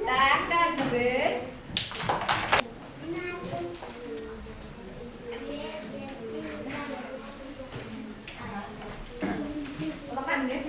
Так, таһардыбыт. Улаханнык.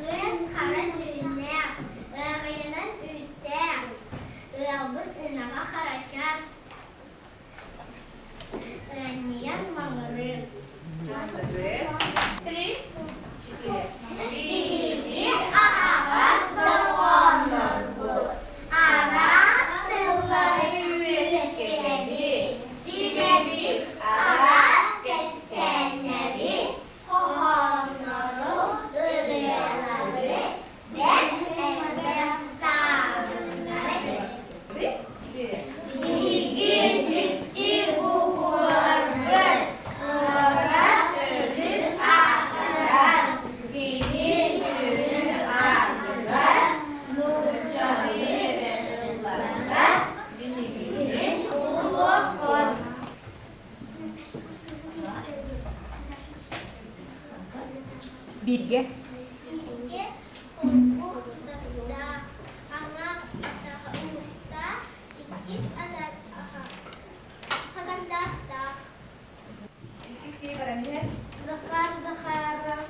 Ыас хара дьүһүннээх, ыаҕайанан үүттээх, ыалбыт ынаҕа харачаас, ыанньыйан маҥырыыр. Три, четыре. Биһиги аһаҕас дорҕооннорбут араас тыллары үөскэтэбит, билэбит араас кэпсээннэри, хоһооннору, ырыалары бэрт элбэх таабырыннары. Три, четыре. Биһиги дьикти буукубаларбыт туора өрүс ааттара Кини сүрүн аатыгар нууччалыы эрэ тылларга биһигини булуоххут. Бииргэ. Бииргэ холбуу тутардаах, аҥа уһуктаах, иккис хатандаастаах. Иккис киһи баран иһэр. Захар Захаров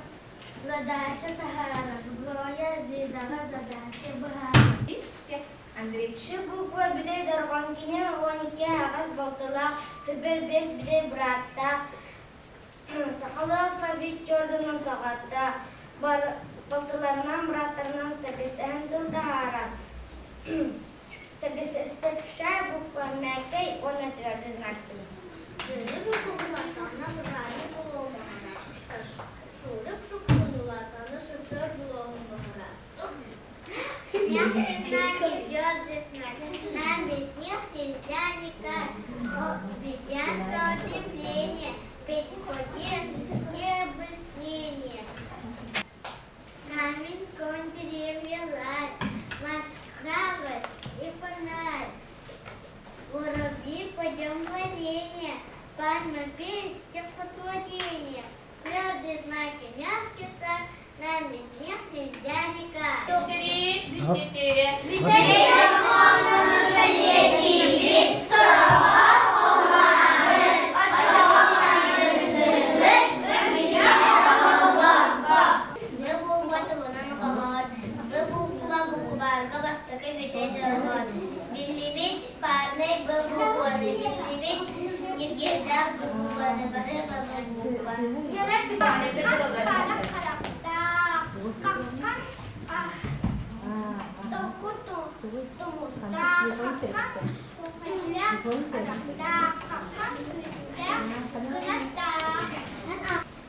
задача таһаарар, Зоя Зидаҕа задача быһаарар. Андрей. Шы буква бүтэй дорҕоон кини 12 аҕас балтылаах, Хүбэл бэс бүтэй бырааттаах, Сахалыы алфавит дьордунун саҕатта, балтыларынан бырааттарынан сэргэстэһэн тыл таһаарар. Сэргэстэспэт буква мягкай уонна твердый знак тыл. Бөрө буквалартан быраабы булуоҕунара, Шурик шукшунулартан шофер булуоҕунара. Мягкий знак и твердый знак. Нам без них нельзя никак. Обезьянка утепление, пять объяснение. Камень, конь, деревья, ларь, мать, храбрость и фонарь. Воробьи, пойдем варенье, пальма, песня, стихотворение. Твердые знаки, мягкий знак, нам без них нельзя никак. Три, четыре. Бастакы бүтэй дорҕоон биллибит парнай б букваны биллибит ньиргиэрдээх б букваны баһы б буква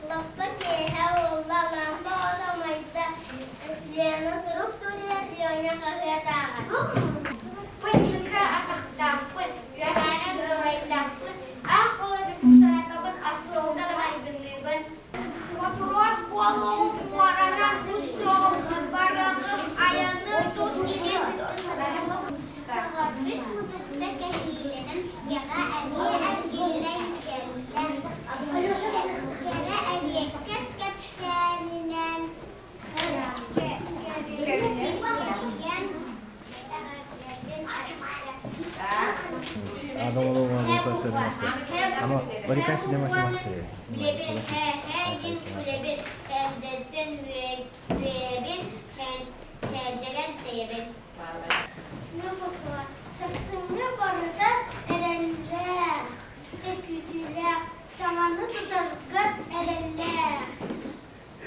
Лаппа киэһэ буолла, лаампа оҕото умайда, Лена сурук суруйар, Леня хаһыат ааҕар. Пын атахтаахпын, үөһээнэн дуорайдаахпын, аах холодик санатабын, остуолга да майгынныыбын. Мотуруос буолуом, муоранан устуоҕум, барыаҕым, айаны тус илин Көҕөрбүт мутукча кэһиилэнэн кэҕэ эмиэ эргиллэн кэллэ. Кэрэ эриэккэс кэпсээнинэн あ、どうもどうも、ご無沙汰しております。あの、折り返し電話します。今、忙しいです。はい、はい、すいません。Бээдьэгэр тэйэбин. Сарсыҥҥы барыта эрэллээх, күүтүүлээх, саҥаны тутарга эрэллээх.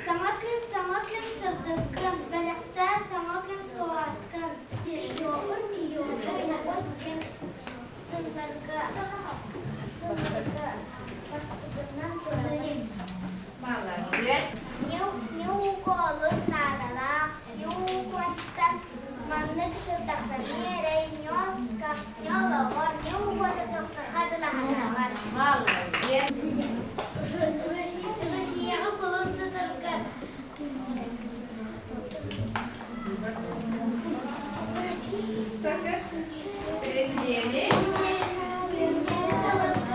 Саҥа күн, саҥа күн сырдыккын, бэлэхтээх саҥа күн сылааскын. Тылларга, тылларга бастакынан турарым. Молодец. Не уколус наадалаах, не укуоттан маннык тыл тахсар ньиэрэй, ньуоска, ньолоҕор, не укуота сохсорхо дылаһанаҕар. Молодец. Россияҕа кулун тутарга Президени. Молодец.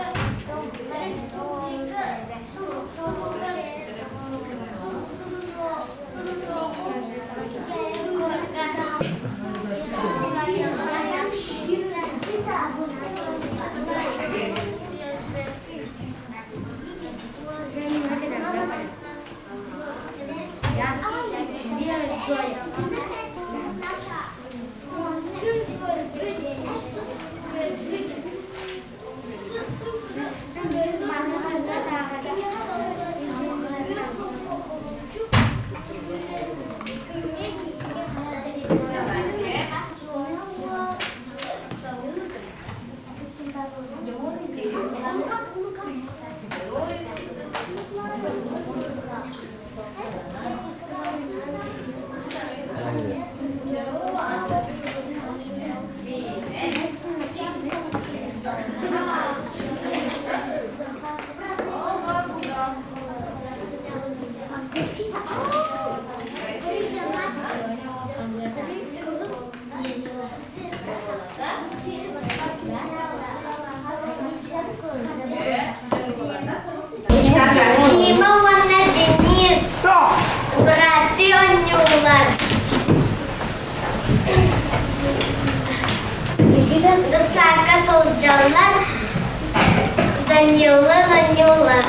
Дима уонна Денис бырааттыы оонньуулар. Десакка сылдьаллар, Данилы оонньуулар.